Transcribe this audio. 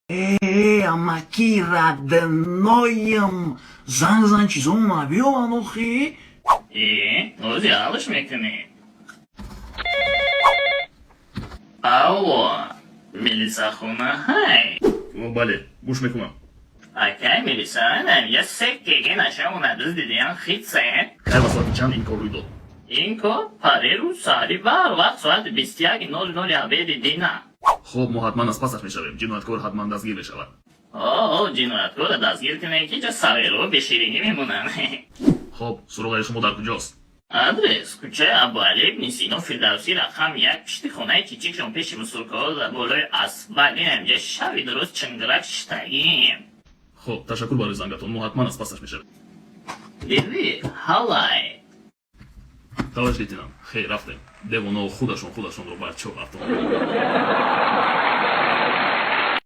Э, амаки родной-ам, занг зан, чизома биёван охи. Э, ози ҳалш мекунӣ. Алло, милисахона ҳай? Бале, гӯш мекунам. Акай милиса, я секкеге нашавона дуздидиян хитсе. Кай ва соати чанд ин кор рӯй дод? Ин кор парерӯз саҳари барвақт, соати 21:00 обеди дина. Хуб, мо ҳатман аз пасаш мешавем. Ҷинояткор ҳатман дастгир мешавад. О, ҷинояткорро дастгир кунем, ки ҷа саверо беширинӣ мемонанд. Хуб, суроғаи шумо дар куҷост? Адрес: кӯчаи Абуалӣ ибни Сино Фирдавсӣ, рақам 1, пишти хонаи кичикшон, пеши мусуркаҳо, дар болои асфалт. Инамҷа шаби дуруст чингирак шиштагим. Хуб, ташаккур барои зангатон, мо ҳатман аз пасаш мешавем. Дидӣ, ҳалай. Товарищ лейтенант, хейр, рафтем. Девонао худашон худашонро бар чоҳ афтонанд.